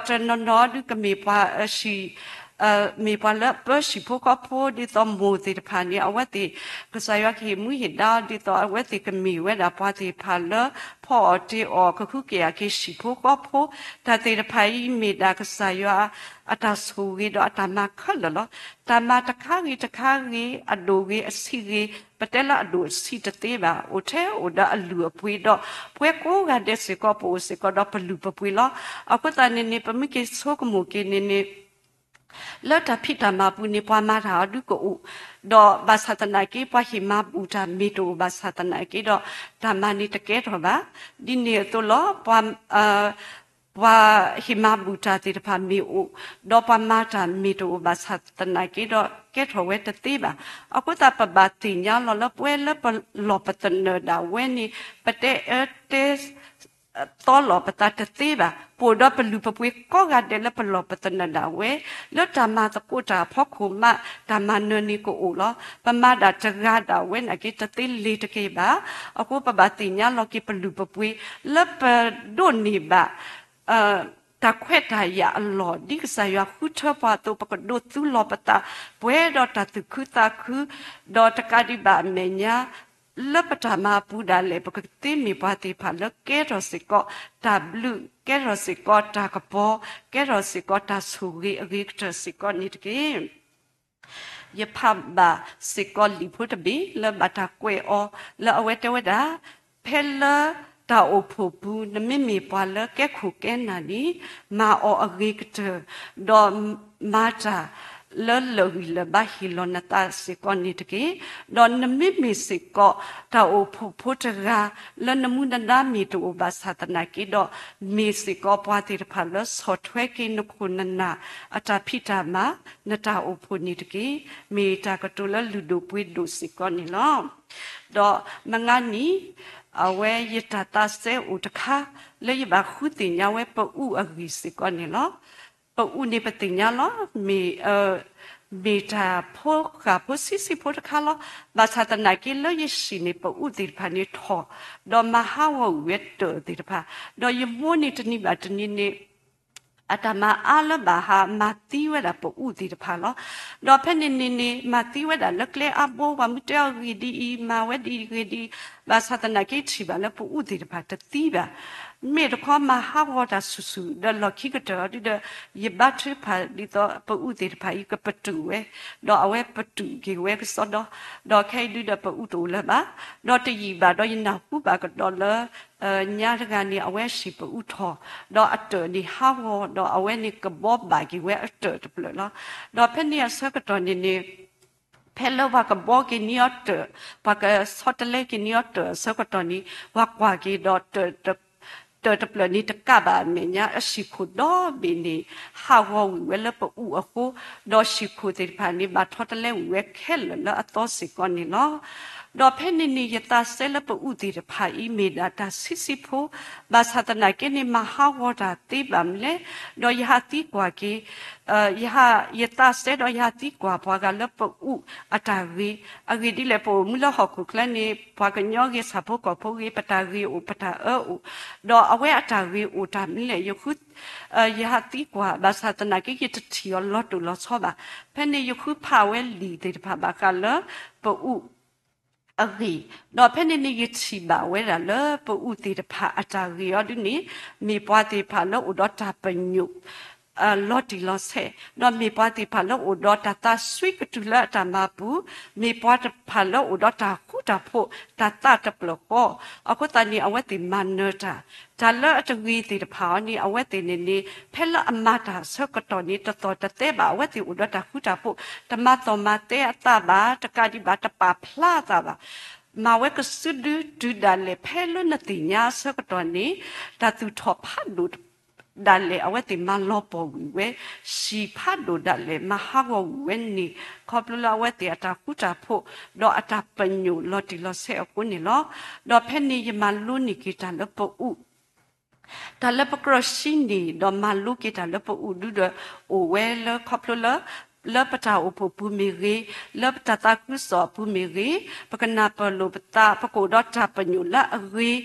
တနီၤနီၤဒုကမ့ၢ်ပှၤအဟံၣ် မ့ၢ်ပှၤလၢအပၢဟံၣ်ဖိဃီဖိ ဒ်သိးမိၢ်သ့ၣ်တဖၣ်န့ၣ် အဝဲသ့ၣ် ကစၢ်ယွၤကဟ့ၣ်မူဟ့ၣ်ဒါအီၤ ဒ်သိးအဝဲသ့ၣ်ကမ့ၢ်ဝဲဒၣ်ပှၤသ့ၣ်တဖၣ်လၢ ဖီအီၣ်တ့ၢ်အီၣ် ကဟုကယာ်က့ၤဟံၣ်ဖိဃီဖိ, တၢ်သ့ၣ်တဖၣ်အံၤမ့ၢ်ဒၣ်ကစၢ်ယွၤအတၢ်ဆိၣ်ဂ့ၤဒီးအတၢ်မၤခဲလၢာ်လီၤ. တၢ်မၤတခါဂ့ၤတခါဂ့ၤ အဒိၣ်ဂ့ၤအဆံးဂ့ၤ ပတဲလၢအဒိၣ်အဆံးတသ့ဘၣ်, အိၣ်ထဲအိၣ်ဒီးအလုၢ်အပှ့ၤဒီး ပဝဲကိးဂၤဒဲးစ့ၢ်ကီး ပအိၣ်စ့ၢ်ကီးဒီးပလုၢ်ပပှ့ၤလီၤ. အဃိသတးန့ၣ်န့ၣ် ပမ့ၢ်က့ၤဆိကမိၣ်က့ၤန့ၣ်န့ၣ် လၢတၢ်ဖံးတၢ်မၤပူၤန့ၣ် ပှၤမၤတၢ်အီၤဒုကအိၣ်, ဒီးဘၣ်ဆၣ်သနာ်က့ ပှၤဟ့ၣ်မၤဘူၣ်တၢ်မ့ၢ်တအိၣ်ဘၣ်ဆၣ်သနာ်က့ဒီး တၢ်မၤန့ၣ်တကဲထီၣ်ဘၣ်. ဒ်န့ၣ်အသိးလီၤ. ပှၤ ပှၤဟ့ၣ်မၤဘူၣ်တၢ်သ့ၣ်တဖၣ်မ့ၢ်အိၣ်, ဒီးပှၤမၤတၢ်မ့ၢ်တအိၣ်ဘၣ်ဆၣ်သနာ်က့ဒီး ကဲထီၣ်ဝဲတသ့ဘၣ်. အဃိသတး ပဘၣ်သ့ၣ်ညါလီၤလၢပဝဲလၢပလီၢ်ပသနၢၣ်ဒၣ်ဝဲန့ၣ် ပတဲအၢတဲ သီလီၤပသးတသ့ဘၣ်. ပအိၣ်ဒီးပလုၢ်ပပှ့ၤကိးဂၤဒဲးလၢပလီၢ်ပသနၢၣ်ဒၣ်ဝဲ, လၢတၢ်မၤသကိးတၢ်အဖီခိၣ်မး တၢ်မၤနၢၤန့ၣ်ကအိၣ်လီၤ. ပမၤဒၣ်တဂၤဒၣ်ဝဲနာ်က့ တသ့လ့ၤတက့ၢ်ဘၣ်. အဃိပဘၣ်သ့ၣ်ညါလီၤက့ၤပလုၢ်ပပှ့ၤ လၢပဒိးန့ၢ်ဘၣ် တၢ်ခွဲးတၢ်ယာ်အလီၢ် ဒ်ကစၢ်ယွၤဃုထၢပှၤအသိး ပကဒိးသူလီၤပသး ပှဲၤဒီးတၢ်သူၣ်ခုသးခု, ဒီးတကးဒံးဘၣ်အမဲာ်ညါ လၢပတၢ်မၤအပူၤဒၣ်လဲာ် ပကသ့မ့ၢ်ပှၤသ့ၣ်တဖၣ်လၢကဲထီၣ်စ့ၢ်ကီးတၢ်ဘျုး, ကဲထီၣ်စ့ၢ်ကီးတၢ်ကပီၤ, ကဲထီၣ်စ့ၢ်ကီးတၢ်ဆိၣ်ဂ့ၤအဂ့ၤကတၢၢ်စ့ၢ်ကီးန့ၣ်တက့ၢ်. ယဖးဘၣ်စ့ၢ်ကီးလံာ်ဖိတဘ့ၣ်လၢဘၣ်တၢ်ကွဲးအီၤ လၢအဝဲတဲဝဲဒၣ်, ဖဲလၢတၢ်အိၣ်ဖှိၣ်ပူၤ နမ့မ့ၢ်ပှၤလၢကဲခိၣ်ကဲနၢ်န့ၣ် မၤအီၤအဂ့ၤကတၢၢ်, ဒီးမၤတၢ်လၢလၢာ်ဂံၢ်လၢာ်ဘါဟ့ၣ်လီၤနသးစ့ၢ်ကီးန့ၣ်တက့ၢ်. ဒီးနမ့မ့ၢ်စ့ၢ်ကီး တၢ်အိၣ်ဖှိၣ်ဖိတဂၤ လၢနမူနဒါမ့ၢ်တအိၣ်ဘၣ်ဆၣ်သနာ်က့ဒီး, မ့ၢ်စ့ၢ်ကီးပှၤသ့ၣ်တဖၣ်လၢဆီၣ်ထွဲက့ၤနခိၣ်နနၢ် အတၢ်ဖံးတၢ်မၤ နတၢ်အိၣ်ဖှိၣ်န့ၣ်တက့ၢ်. မ့ၢ်တၢ်ကတိၤလၢလုၢ်ဒိၣ်ပှ့ၤဒိၣ်စ့ၢ်ကီးန့ၣ်လီၤ. ဒီးမငါနံၤ အဝဲယတၢ်သးစဲအိၣ်တခါ လၢယဘၣ်ဃုသ့ၣ်ညါဝဲပအူအဂ့ၢ်စ့ၢ်ကီးန့ၣ်လီၤ. ပအူန့ၣ်ပသ့ၣ်ညါလီၤ. မ့ၢ် မ့ၢ်တၢ်ဖိဃၢ်ဖိဆံးဆံးဖိတခါလီၤ. ဘၣ်ဆၣ်သနာ်က့လၢယဟံၣ်န့ၣ် ပအူသ့ၣ်တဖၣ်န့ၣ်ထီၣ်, ဒီးမၤဟးဂီၤကွံာ်ဝဲတၢၢ်သ့ၣ်တဖၣ်, ဒီးယမိၢ်န့ၣ်တနံၤဘၣ်တနံၤန့ၣ် အတၢ်မၤအါလၢဘၣ်ဟးမၤသံဝဲဒၣ်ပအူသ့ၣ်တဖၣ်လီၤ. ဒီးဖဲန့ၣ်န့ၣ်န့ၣ် မၤသံဝဲဒၣ်လၢကျဲအါဘိ ပှၤမုၢ်တဲအီၤဂ့ၢ်ဒ်အံၤ မၤဝဲဒ်အံၤဂ့ၢ်ဒ်အံၤ, ဘၣ်ဆၣ်သနာ်က့ထံၣ်ဘၣ်လၢပအူသ့ၣ်တဖၣ်တသံဘၣ်. မ့ၢ်တခီမၤဟးဂီၤတၢ်ဆူၣ်ဆူၣ် ဒီးလီၢ်ခံကတၢၢ်အီၤဒုဒီး ယဘါထုကဖၣ်ဒ်သိးပအူသ့ၣ်တဖၣ်အံၤကပတုာ်ဝဲ, ဒီးအဝဲပတုာ်က့ၤဝဲကစီဒီ, ဒီးခဲအံၤဒုဒီးပအူတအိၣ်လၢၤဘၣ်. ဒီးတယံာ်ဘၣ်ဒီးယနၢ်ဟူဘၣ်ကဒီးလၢ ညါတဂၤန့ၣ် အဝဲဟံၣ်ပအူထီၣ်, ဒီးအတၢၢ်န့ၣ်ဟးဂီၤ, ဒီးအဝဲန့ၣ်ကဘီဘၣ်က့ၤဝဲအတၢၢ်တဖျၢၣ်လီၤ. ဒီးဖဲန့ၣ်အဆၢကတီၢ်န့ၣ်န့ၣ် ဖဲလၢပှၤကဘီက့ၤန့ၢ်အီၤတၢၢ်, ပှၤကဆီတလဲက့ၤန့ၢ်အီၤတၢၢ်အဆၢကတီၢ်န့ၣ် ပှၤကွၢ်က့ၤဒီး တၢၢ်တဖျၢၣ်န့ၣ်တကးဘၣ်အမဲာ်ညါ အဟံၣ်ခိၣ်ဒီဘ့ၣ်န့ၣ် ဟးဂီၤဝံၤဝဲလၢပအူအဃိ, ဒီးဟံၣ်ခိၣ်သ့ၣ်တဖၣ်န့ၣ် ဘၣ်ထီတလဲဝံၤဝဲခဲလၢာ်လၢအသီစ့ၢ်ကီးန့ၣ်လီၤ. ဒီးဖဲန့ၣ်န့ၣ် ယသးစဲလၢပအူသ့ၣ်တဖၣ်အံၤ မ့ၢ်ဒၣ်တၢ်ဆံးဆံးဖိ, ဘၣ်ဆၣ်သနာ်က့န့ၣ် မၤဟးဂီၤတၢ်သ့ဘၣ်မနုၤလဲၣ်, ဒီးယဟးသံကွၢ်က့ၤ ယဟး, ယသးစဲဒီးယဟးသံကွၢ်ပှၤဂၤလၢပအူအတၢ်ဂ့ၤ, အဂ့ၢ်ဒ်လဲၣ် ပအိၣ်မူလၢဟီၣ်ခိၣ်ချၢန့ၣ် ပှၤကညီဂ့ၤ ဆၣ်ဖိကီၢ်ဖိဂ့ၤ ပတၢ်ဂ့ၤအိၣ် ပတၢ်အၢအိၣ်, ဒီးအဝဲအတၢ်ဂ့ၤအိၣ်တၢ်မနုၤလဲၣ် ယဃု, ယဟးသံကွၢ် ဘၣ်ဆၣ်သနာ်က့ ယတထံၣ်အီၤလီၤတိၢ်လီၤဆီဘၣ်. ဖဲန့ၣ်ယဃုဖးဝဲလံာ်သ့ၣ်တဖၣ်ဘၣ်ဃးလၢပအူ အဂ့ၢ်, ဒီးဖဲန့ၣ်န့ၣ် ယထံၣ်ဘၣ်ဝဲဒၣ်လၢပအူသ့ၣ်တဖၣ်အတၢ်ဂ့ၤအီၤဒုန့ၣ် မ့ၢ်ပှၤသ့ၣ်တဖၣ်လၢအိၣ်ဒီးတၢ်ပညိၣ် လီၤတံၢ်လီၤဆဲး, ဒီးမ့ၢ်ပှၤသ့ၣ်တဖၣ်လၢအိၣ်ဒီးတၢ်သးစွံကတုၤလၢအတၢ်မၤပူၤ, မ့ၢ်ပှၤတဖၣ်လၢအိၣ်ဒီးတၢ်ဃူတၢ်ဖိး တၢ်သးတဖျၢၣ်ဃီ, အဃိသတးန့ၣ် အဝဲသ့ၣ်မၤနၢၤတၢ်, တၢ်လၢအတဂ့ၤသ့ၣ်တဖၣ်အီၤန့ၣ် အဝဲသ့ၣ်န့ၣ်န့ၣ် ဖဲလၢအမၤတၢ်အဆၢကတီၢ်န့ၣ် တသီၣ်တသဲဘၣ် အဝဲသ့ၣ်အိၣ်ဒီးတၢ်ဃူတၢ်ဖိး, တမၤသီၣ်မၤသဲအသးဘၣ်, တကးဒံးဘၣ် တပာ်ဖျါအသးဘၣ်. မၤဝဲကစုဒုတုၤဒၣ်လဲာ် ဖဲလၢနသ့ၣ်ညါအဆၢကတီၢ်န့ၣ် တၢ်သူၣ်ထီၣ်ဖးဒိၣ်ဒၣ်လဲာ် အဝဲသ့ၣ်မၤလီၤပှီၢ်ကွံာ်ဝဲ, ဟံၣ်ဖးဒိၣ်ဒၣ်လဲာ် မၤဟးဂီၤကွံာ်ဝဲန့ၣ် ခီဖျိလၢအဝဲသ့ၣ်အတၢ်ဃူတၢ်ဖိး ဒီးအတၢ်ပညိၣ်လီၤတံၢ်လီၤဆဲးအဃိန့ၣ်လီၤ. ဒီးဖဲန့ၣ်ယမၤလိန့ၢ်က့ၤတၢ်လၢပအူ တၢ်လၢပကြၢးစံးန့ၣ် ဒီးမၤလိက့ၤတၢ်လၢပအူဒုဒီး အိၣ်ဝဲလၢခီဖျိလၢ လၢပတၢ်အိၣ်ဖှိၣ်ပူၤမ့ၢ်ဂ့ၤ, လၢပတၢ်သးခုကစီၣ်အပူၤမ့ၢ်ဂ့ၤ, ပကနၢ်ပၢၢ်လိာ်ပသး ပကအိၣ်ဒီးတၢ်ပညိၣ်လၢအဂ့ၤ,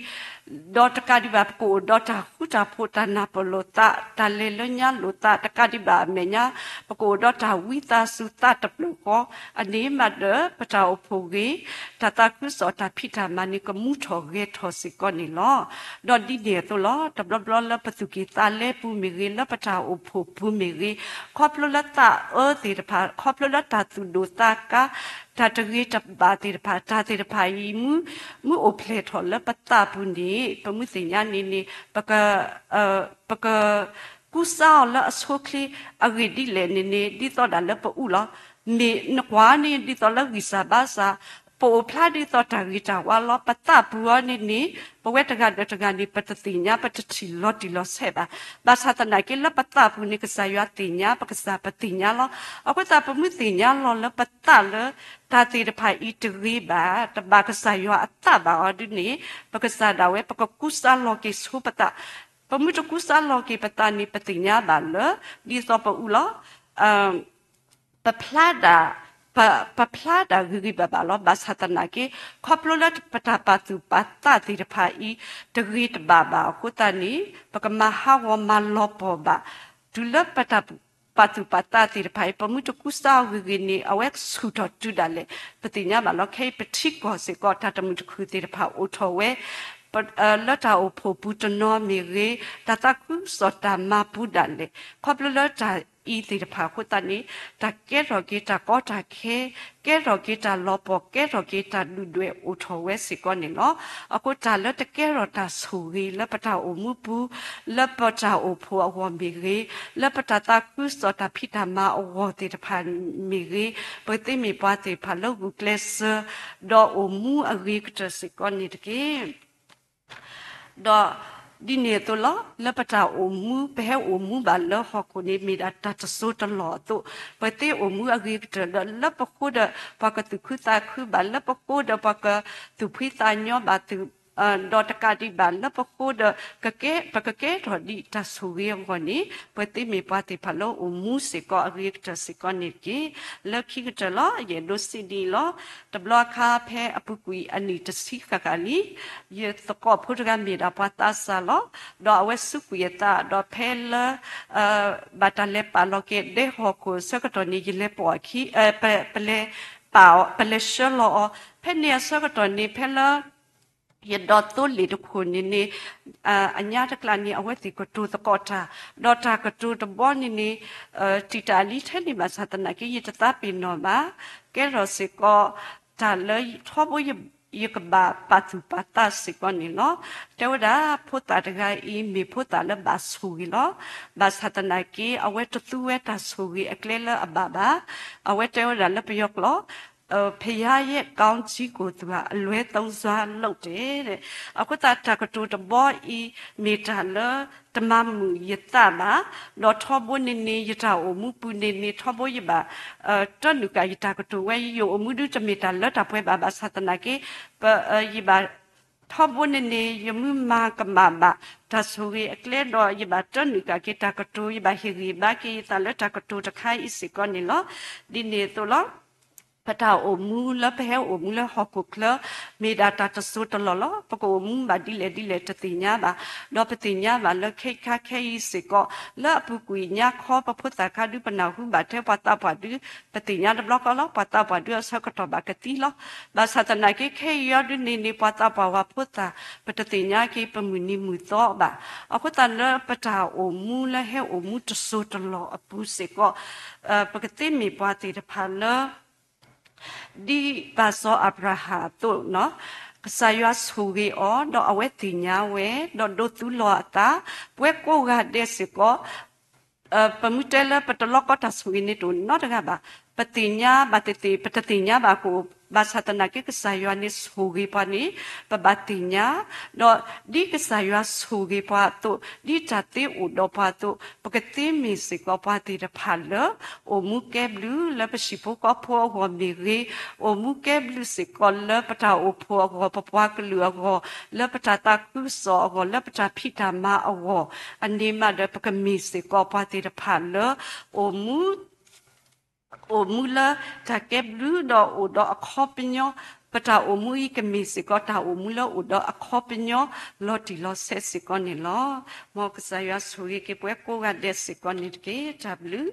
ဒီးတကးဒံးဘၣ် ပကအိၣ်ဒီးတၢ်ဃူတၢ်ဖိး တၢ်နၢ်ပၢၢ်လိာ်သး တၢ်လဲၤလၢညါလိာ်သး တကးဒံးဘၣ်အမဲာ်ညါ ပကအိၣ်ဒီးတၢ်ဝံသးစူၤသးတဖျၢၣ်ဃီ, အန့ၣ်မးဒီး ပတၢ်အိၣ်ဖှိၣ်ဂ့ၤ, တၢ်သးခုကစီၣ် တၢ်ဖံးတၢ်မၤန့ၣ် ကမူထီၣ်ဂဲၤထီၣ်စ့ၢ်ကီးန့ၣ်လီၤ. ဒီးဒ်န့ၣ်အသိးလီၤ. တဘျီဘျီလၢပသူၣ်ကံၢ်သးလဲပူၤမ့ၢ်ဂ့ၤ, လၢပတၢ်အိၣ်ဖှိၣ်ပူၤမ့ၢ်ဂ့ၤ, ခီဖျိလၢသးအၢသ့ၣ်တဖၣ်, ခီဖျိလၢတၢ်သူၣ်ဒိၣ်သးကါ, တၢ်တဂ့ၤတဘၣ်သ့ၣ်တဖၣ်, တၢ်သ့ၣ်တဖၣ်အံၤ မူ, မူအိၣ်ဖျဲၣ်ထီၣ်လၢပသးပူၤန့ၣ် ပမ့ၢ်သ့ၣ်ညါန့ၣ်န့ၣ် ပက ပကကူစါအီၤလၢအဆိအချ့ အဂ့ၢ်ဒ်လဲၣ်န့ၣ်န့ၣ် ဒ်သိးဒၣ်လၢပအူလီၤ. မ့ၢ်နကွၢ်န့ၣ် ဒ်သိးလၢဂံၢ်စၢ်ဘါစၢ် ပအိၣ်ဖျါဒ်သိးတၢ်ဂ့ၤတၢ်ဝါလီၤ. ပသးပူၤအီၤန့ၣ်န့ၣ် ပဝဲတဂၤဒီးတဂၤန့ၣ် ပတသ့ၣ်ညါ ပတထံၣ်လီၤတံၢ်လီၤဆဲးဘၣ်. ဘၣ်ဆၣ်သနာ်က့ လၢပသးပူၤန့ၣ် ကစၢ်ယွၤသ့ၣ်ညါ ပကစၢ်ပသ့ၣ်ညါလီၤ. အဃိသတး ပမ့ၢ်သ့ၣ်ညါလီၤလၢပသးလၢ တၢ်သ့ၣ်တဖၣ်အံၤတဂ့ၤဘၣ်, တဘၣ်ကစၢ်ယွၤအသးဘၣ်အီၤဒ်န့ၣ် ပကစၢ်ဒၣ်ဝဲ ပကကူစါလီၤက့ၤဆိပသး, ပမ့ၢ်တကူစါလီၤက့ၤပသးန့ၣ် ပသ့ၣ်ညါဘၣ်လၢ ဒ်သိးပအူလီၤ ပဖျါဒၣ် ပ ပဖျါဒၣ်ဂ့ၤဂ့ၤဘၣ်ဘၣ်လီၤ. ဘၣ်ဆၣ်သနာ်က့ ခီဖျိလၢပတၢ်ပာ်သူၣ်ပာ်သးသ့ၣ်တဖၣ်အံၤ တဂ့ၤတဘၣ်ဘၣ်အဃိသတးန့ၣ် ပကမၤဟးဂီၤမၤလီၤပှီၢ်ဘၣ် တုၤလၢပတၢ်ပာ်သူၣ်ပာ်သးသ့ၣ်တဖၣ်အံၤ ပမ့ၢ်တကူစါအီၤဂ့ၤဂ့ၤန့ၣ် အဝဲဆူၣ်ထီၣ်တုၤဒၣ်လဲာ် ပသ့ၣ်ညါဘၣ်လီၤ. ခဲအံၤပထံကီၢ်စ့ၢ်ကီး တၢ်တမုာ်တခုၣ်သ့ၣ်တဖၣ်အိၣ်ထီၣ်ဝဲ လၢတၢ်အိၣ်ဖှိၣ်ပူၤတနီၤမ့ၢ်ဂ့ၤ, တၢ်သးခုကစီၣ်တၢ်မၤပူၤဒၣ်လဲာ်, ခီဖျိလၢတၢ်အံၤသ့ၣ်တဖၣ်အဃိသတးန့ၣ် တၢ်ကဲထီၣ်က့ၤတၢ်ကီတၢ်ခဲ, ကဲထီၣ်က့ၤတၢ်လီၤပှီၢ်, ကဲထီၣ်က့ၤတၢ်ဒုၣ်ဒွဲၣ်အိၣ်ထီၣ်ဝဲစ့ၢ်ကီးန့ၣ်လီၤ. အဃိတၢ်လၢတကဲထီၣ်တၢ်ဆိၣ်ဂ့ၤလၢပတၢ်အိၣ်မူပူၤ, လၢပတၢ်အိၣ်ဖှိၣ်အဂီၢ်မ့ၢ်ဂ့ၤ, လၢပတၢ်သးခုကစီၣ်တၢ်ဖံးတၢ်မၤအဂီၢ်သ့ၣ်တဖၣ်မ့ၢ်ဂ့ၤ, ပကသ့မ့ၢ်ပှၤသ့ၣ်တဖၣ်လၢဂုာ်ကျဲးစၢး ဒီးအိၣ်မူအဂ့ၤကတၢၢ်စ့ၢ်ကီးန့ၣ်တက့ၢ်. ဒီးဒ်န့ၣ်အသိးလီၤ, လၢပတၢ်အိၣ်မူ ပဟဲအိၣ်မူဘၣ်လၢဟီၣ်ခိၣ်န့ၣ် မ့ၢ်ဒၣ်တၢ်တစိၤတလီၢ်အသိး, ပသ့အိၣ်မူအဂ့ၤကတၢၢ်ဒီး လၢပဃိဒီးပှၤကသူၣ်ခုသးခုဘၣ်, လၢပဃိဒီးပှၤကသူၣ်ဖှံသးညီဘၣ်, ဒီးတကးဒံးဘၣ် လၢပဃိဒီး ပကကဲထီၣ်ဒံးတၢ်ဆိၣ်ဂ့ၤအဂီၢ်န့ၣ် ပသ့မ့ၢ်ပှၤသ့ၣ်တဖၣ်လၢအိၣ်မူစ့ၢ်ကီးအဂ့ၤကတၢၢ်စ့ၢ်ကီးန့ၣ်တက့ၢ်. လၢခံကတၢၢ်လီၤ, ယအဲၣ်ဒိးစံးဒ်အံၤလီၤ. တဘျီအခါဖဲအပူၤကွံာ်အနံၣ်တဆံဃၣ်ဃၣ်လံ, ယသကိးဖိတဂၤမ့ၢ်ဒၣ်ပှၤသးစၢ်လီၤ. ဒီးအဝဲစူးကွံာ်အသး, ဒီးဖဲလၢ ဘၣ်တၢ်လဲၤပာ်လီၤက့ၤဒဲဟီၣ်ခိၣ်အဆၢကတီၢ်န့ၣ် ယလဲၤပိာ်အခံ, ပလဲၤပာ်အီၤ, ပလဲၤဆှၢလီၤအီၤ. ဖဲန့ၣ်အဆၢကတီၢ်န့ၣ် ဖဲလၢ ယဒီးသိလ့ၣ်တခိၣ်န့ၣ်န့ၣ် အညါတကျါန့ၣ် အဝဲသ့ၣ်ကတိၤသကိးတၢ်, ဒီးတၢ်ကတိၤတဘီန့ၣ်န့ၣ် တံာ်တာ်လံထဲန့ၣ်ဘၣ်ဆၣ်သနာ်က့ ယတသးပ့ၤနီၣ်ဘၣ်, ကဲထီၣ်စ့ၢ်ကီး တၢ်လၢထီဘိယကဘၣ်ပာ်သူၣ်ပာ်သးစ့ၢ်ကီးန့ၣ်လီၤ. တဲဝဲဒၣ် ဖိသၣ်တဂၤအံၤ မ့ၢ်ဖိသၣ်လၢဘၣ်ဆိၣ်ဂ့ၤလီၤ. ဘၣ်ဆၣ်သနာ်က့ အဝဲတသူဝဲတၢ်ဆိၣ်ဂ့ၤအကျဲလၢအဘၣ်ဘၣ်. အဝဲတဲဝဲဒၣ်လၢပယီၤကျိာ် ဘုရားရဲ့ကောင်းချီးကို သူကလွဲသုံးစားလုပ်တယ် အဃိသတးတၢ်ကတိၤတဘီအံၤ မ့ၢ်တၢ်လၢတမၤမုာ်ယသးဘၣ်, ဒီးထီဘိန့ၣ်န့ၣ် ယတၢ်အိၣ်မူပူၤန့ၣ်န့ၣ် ထီဘိယဘၣ် တၢနုာ်ကၣ်ယတၢ်ကတိၤဝဲ ယအိၣ်မူဒုတမ့ၢ်တၢ်လၢတၢ်ပှဲၤဘၣ် ဘၣ်ဆၣ်သနာ်က့ ယဘၣ် ထီဘိန့ၣ်န့ၣ် ယမုၢ်မၤကမၣ်ဘၣ် တၢ်ဆိၣ်ဂ့ၤအကျဲဒီး ယဘၣ်တၢနုာ်ကၣ်က့ၤတၢ်ကတိၤ ယဘၣ်ဟ့ၣ်ဂံၢ်ဘါက့ၤယသးလၢတၢ်ကတိၤတခါအံၤစ့ၢ်ကီးန့ၣ်လီၤ. ဒ်န့ၣ်အသိးလီၤ ပတၢ်အိၣ်မူလၢပဟဲအိၣ်မူလၢဟီၣ်ခိၣ်ချၢ မ့ၢ်ဒၣ်တၢ်တစိၤတလီၢ်လီၤ. ပကအိၣ်မူဘၣ်ဒ်လဲၣ်ဒ်လဲၣ်တသ့ၣ်ညါဘၣ်, ဒီးပသ့ၣ်ညါဘၣ်လၢခဲအံၤခါခဲအံၤစ့ၢ်ကီး လၢအပူၤကွံာ်ညါခီ ပဖိသၣ်ခါဒု ပနၢ်ဟူဘၣ်ထဲပှၤသးပှၢ်ဒု ပသ့ၣ်ညါတဘျီဃီလီၤ. ပှၤသးပှၢ်ဒုအဆၢကတီၢ်ဘၣ်ကသံလီၤ. ဘၣ်ဆၣ်သနာ်က့ခဲအံၤအီၤဒုန့ၣ်န့ၣ် ပှၤသးပှၢ်ဝဲဖိသၣ် ပတသ့ၣ်ညါက့ၤပမုၢ်နံၤမုၢ်သီဘၣ်. အဃိသတးလၢပတၢ်အိၣ်မူလၢဟဲအိၣ်မူတစိၤတလီၢ်အပူၤစ့ၢ်ကီး ပကသ့မ့ၢ်ပှၤသ့ၣ်တဖၣ်လၢ ဒ်ပၢ်စီၤအၤဘြၤဟၣ်အသိး, ကစၢ်ယွၤဆိၣ်ဂ့ၤအီၤ ဒီးအဝဲသ့ၣ်ညါဝဲ ဒီးဒိးသူလီၤအသး, ပဝဲကိးဂၤဒဲးစ့ၢ်ကီး ပမ့ၢ်တဲလၢပတလီကီတၢ်ဆိၣ်ဂ့ၤန့ၣ်တအိၣ်နီတဂၤဘၣ်. ပသ့ၣ်ညါဘၣ်သ့ၣ်သ့ၣ် ပတသ့ၣ်ညါဘၣ်ကအိၣ်, ဘၣ်ဆၣ်သနာ်က့ကစၢ်ယွၤန့ၣ်ဆိၣ်ဂ့ၤပှၤန့ၣ် ပဘၣ်သ့ၣ်ညါ, ဒီးဒ်ကစၢ်ယွၤဆိၣ်ဂ့ၤပှၤအသိး, ဒ်တၢ်သ့အိၣ်ဒီးပှၤအသိး, ပကသ့မ့ၢ်စ့ၢ်ကီးပှၤသ့ၣ်တဖၣ်လၢ အိၣ်မူကဲဘျုးလၢပဟံၣ်ဖိဃီဖိအဂီၢ်မ့ၢ်ဂ့ၤ, အိၣ်မူကဲဘျုးစ့ၢ်ကီးလၢပတၢ်အိၣ်ဖှိၣ်အဂီၢ်, ပပှၤကလုာ်အဂီၢ်, လၢပတၢ်သးခုကစီၣ်အဂီၢ်, လၢပတၢ်ဖံးတၢ်မၤအဂီၢ်, အန့ၣ်မးဒီးပကမ့ၢ်စ့ၢ်ကီးပှၤသ့ၣ်တဖၣ်လၢ အိၣ်မူ အိၣ်မူလၢတၢ်ကဲဘျုးဒီးအိၣ်ဒီးအခီပညီ, ပတၢ်အိၣ်မူအံၤကမ့ၢ်စ့ၢ်ကီးတၢ်အိၣ်မူလၢအိၣ်ဒီးအခီပညီ လီၤတံၢ်လီၤဆဲးစ့ၢ်ကီးန့ၣ်လီၤ. မ်ကစၢ်ယွၤဆိၣ်ဂ့ၤက့ၤပှၤကိးဂၤဒဲးစ့ၢ်ကီးန့ၣ်တက့ၢ်. တၢ်ဘျုး